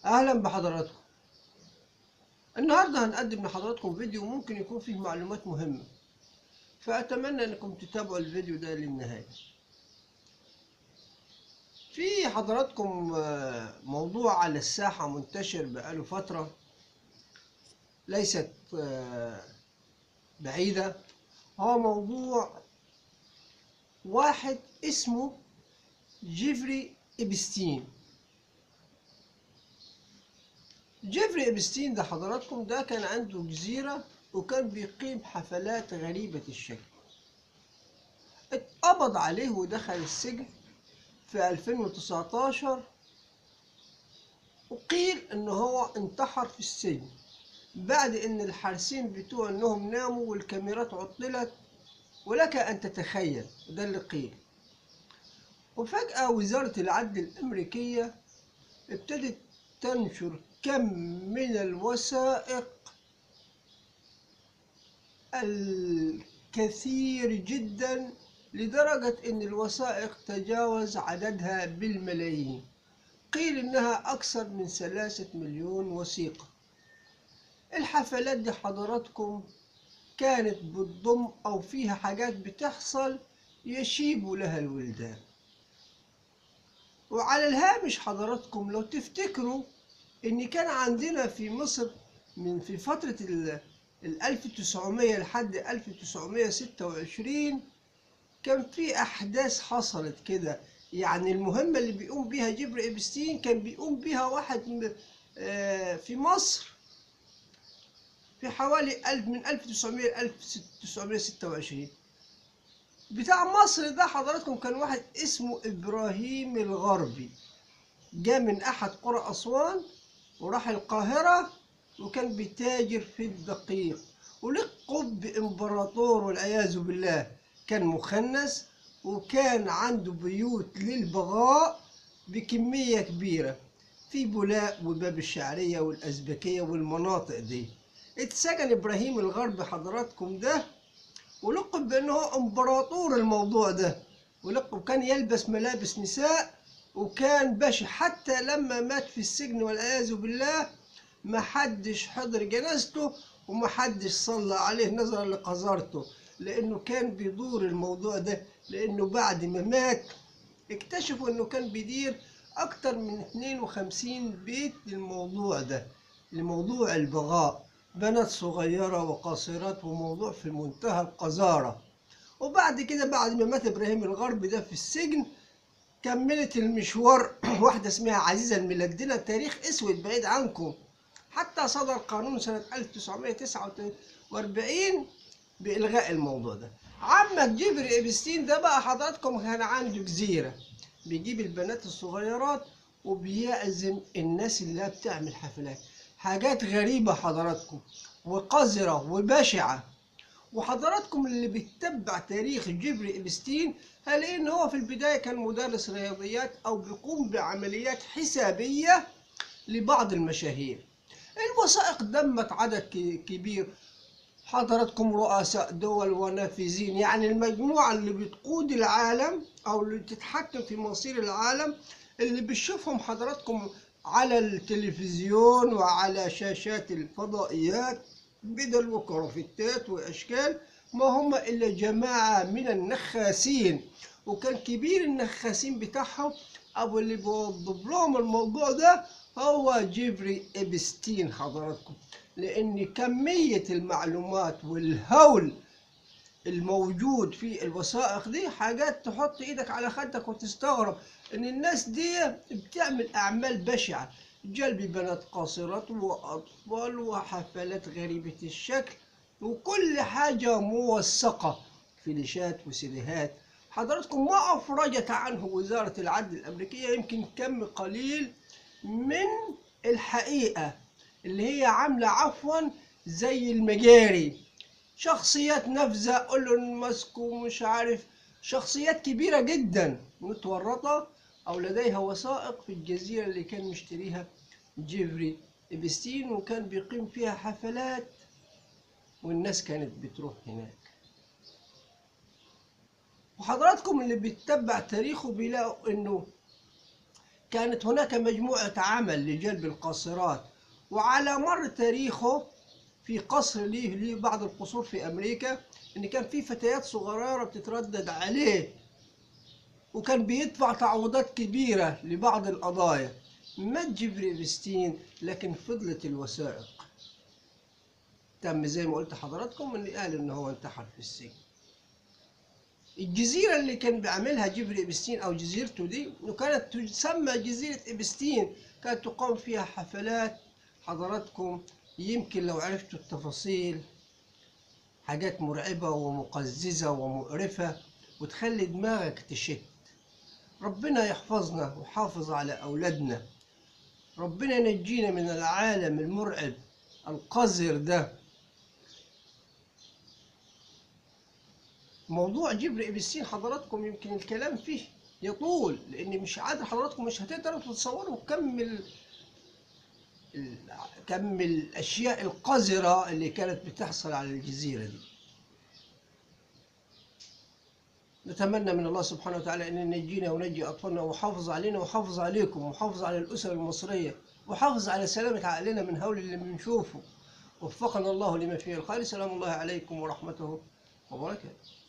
اهلا بحضراتكم. النهارده هنقدم لحضراتكم فيديو ممكن يكون فيه معلومات مهمة، فأتمنى انكم تتابعوا الفيديو ده للنهاية. في حضراتكم موضوع على الساحة منتشر بقاله فترة ليست بعيدة، هو موضوع واحد اسمه جيفري إبستين. جيفري إبستين ده حضراتكم ده كان عنده جزيرة وكان بيقيم حفلات غريبة الشكل. اتقبض عليه ودخل السجن في 2019، وقيل ان هو انتحر في السجن بعد ان الحارسين بتوع انهم ناموا والكاميرات عطلت، ولك ان تتخيل، ده اللي قيل. وفجأة وزارة العدل الأمريكية ابتدت تنشر كم من الوثائق الكثير جدا، لدرجة ان الوثائق تجاوز عددها بالملايين، قيل انها اكثر من 3 مليون وثيقة. الحفلات دي حضراتكم كانت بتضم او فيها حاجات بتحصل يشيب لها الولدان. وعلى الهامش حضراتكم لو تفتكروا ان كان عندنا في مصر من في فترة ال 1900 لحد 1926 كان في احداث حصلت كده. يعني المهمة اللي بيقوم بيها جيفري إبستين كان بيقوم بيها واحد في مصر في حوالي من 1900 ل 1926. بتاع مصر ده حضراتكم كان واحد اسمه إبراهيم الغربي، جاء من أحد قرى أسوان وراح القاهرة، وكان بيتاجر في الدقيق، ولقب بإمبراطور والعياذ بالله. كان مخنث وكان عنده بيوت للبغاء بكمية كبيرة في بولاق وباب الشعرية والأزبكية والمناطق دي. اتسجن إبراهيم الغربي حضراتكم ده ولقب بأنه امبراطور الموضوع ده، ولقب كان يلبس ملابس نساء وكان بشع. حتى لما مات في السجن والعياذ بالله ما حدش حضر جنازته وما حدش صلى عليه نظرا لقذارته، لأنه كان بيدور الموضوع ده. لأنه بعد ما مات اكتشفوا أنه كان بيدير أكتر من 52 بيت للموضوع ده، لموضوع البغاء، بنات صغيرة وقاصرات وموضوع في منتهى القذارة. وبعد كده بعد ما مات إبراهيم الغربي ده في السجن كملت المشوار واحدة اسمها عزيزة الملدنة، تاريخ اسود بعيد عنكم، حتى صدر قانون سنة 1949 بإلغاء الموضوع ده. عمك جيفري إبستين ده بقى حضراتكم كان عنده جزيرة، بيجيب البنات الصغيرات وبيعزم الناس اللي بتعمل حفلات، حاجات غريبة حضراتكم وقذرة وبشعة. وحضراتكم اللي بيتبع تاريخ جيفري إبستين هلاقي ان هو في البداية كان مدرس رياضيات او بيقوم بعمليات حسابية لبعض المشاهير. الوثائق دمت عدد كبير حضراتكم، رؤساء دول ونافذين، يعني المجموعة اللي بتقود العالم او اللي بتتحكم في مصير العالم، اللي بتشوفهم حضراتكم على التلفزيون وعلى شاشات الفضائيات بدل وكرافتات واشكال، ما هم الا جماعة من النخاسين. وكان كبير النخاسين بتاعهم او اللي بيوضب لهم الموضوع ده هو جيفري إبستين حضراتكم، لان كمية المعلومات والهول الموجود في الوثائق دي حاجات تحط ايدك على خدك وتستغرب ان الناس دي بتعمل اعمال بشعة، جلب بنات قاصرات واطفال وحفلات غريبة الشكل وكل حاجة موثقة، فليشات وسيديهات. حضراتكم ما افرجت عنه وزارة العدل الامريكية يمكن كم قليل من الحقيقة اللي هي عاملة عفوا زي المجاري، شخصيات نافذة اولون ماسك ومش عارف، شخصيات كبيرة جدا متورطة أو لديها وثائق في الجزيرة اللي كان مشتريها جيفري إبستين، وكان بيقيم فيها حفلات والناس كانت بتروح هناك. وحضراتكم اللي بيتبع تاريخه بيلاقوا إنه كانت هناك مجموعة عمل لجلب القاصرات، وعلى مر تاريخه في قصر ليه بعض القصور في أمريكا إن كان في فتيات صغيرة بتتردد عليه، وكان بيدفع تعويضات كبيرة لبعض القضايا. مات جيفري إبستين لكن فضلت الوثائق. تم زي ما قلت حضراتكم إن قال إن هو انتحر في السجن. الجزيرة اللي كان بيعملها جيفري إبستين أو جزيرته دي، وكانت تسمى جزيرة إبستين، كانت تقام فيها حفلات حضراتكم. يمكن لو عرفتوا التفاصيل حاجات مرعبة ومقززة ومقرفة وتخلي دماغك تشت. ربنا يحفظنا وحافظ على أولادنا، ربنا ينجينا من العالم المرعب القذر ده. موضوع جيفري إبستين حضراتكم يمكن الكلام فيه يطول، لأن مش عادل حضراتكم مش هتقدروا تتصوروا كم الأشياء القذرة اللي كانت بتحصل على الجزيرة دي. نتمنى من الله سبحانه وتعالى أن ينجينا ونجي أطفالنا، وحافظ علينا وحافظ عليكم وحافظ على الأسر المصرية، وحافظ على سلامة عقلنا من هول اللي بنشوفه. وفقنا الله لما فيه الخير. سلام الله عليكم ورحمته وبركاته.